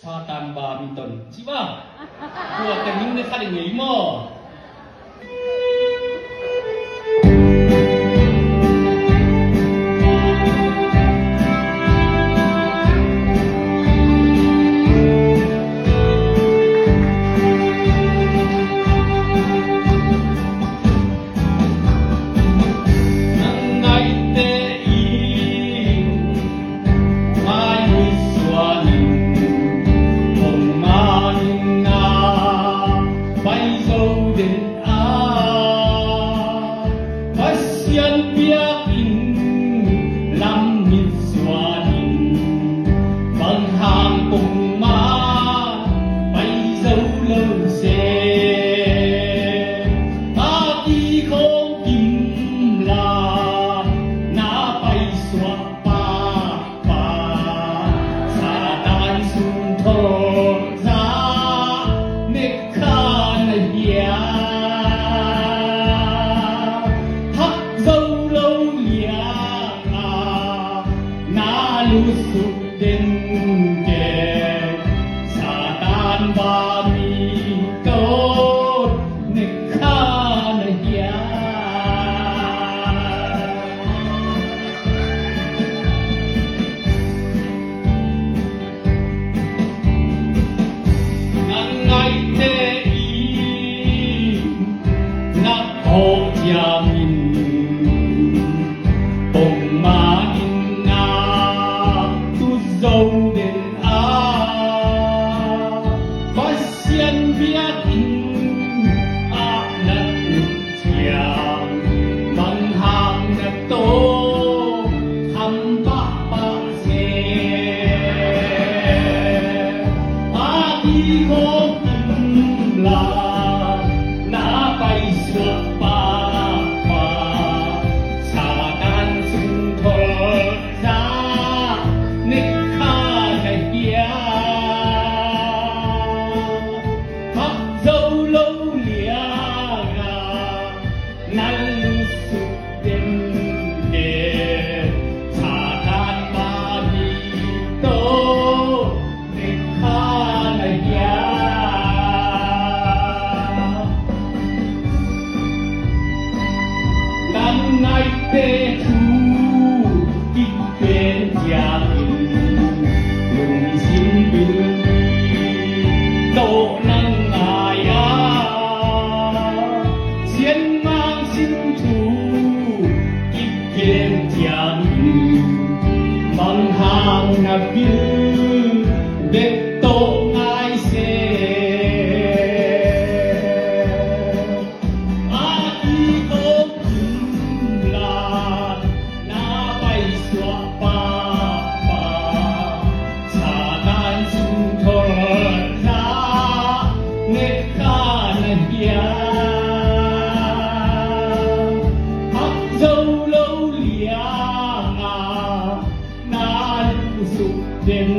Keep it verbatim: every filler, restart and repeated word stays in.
Satan ba mi ton. Ci ba? Kua ka ning ne khat ngei maw? Nang ngaihte in ngai ui suan in, hong man in na pai zo den a, Pasian biakinn lam mit suan in, bang hang kong man pai zo lo se. A ki khawng kim la na pai suak pa, pa, Satan sung thol za nek kha na hia. Hak zo lo liang a na lusuk den ke, Satan ba mi to nek kha na hia. Nang ngaihte in na kawh ciangin, pongman in na tu zo den a, Pasian biakinn ah na tu ciang, bang hang na to kham pahpah se. A ki khawng kim la na pai suak pahpah, Satan sung thol za nek kha na hia. Hak zo lo liang a na lusuk den ke, Satan ba mi to nek kha na hia. Nang ngaihte thu kik pen ciangin, lungsim bilpi tawh nang ngai a, Sianmang sim thu kik pen ciangin, bang hang na bil bek tawh ngai se. A ki khawng kim la na pai suak pahpah, Satan sung thol za nek kha na hia. Hak zo lo liang a na lusuk den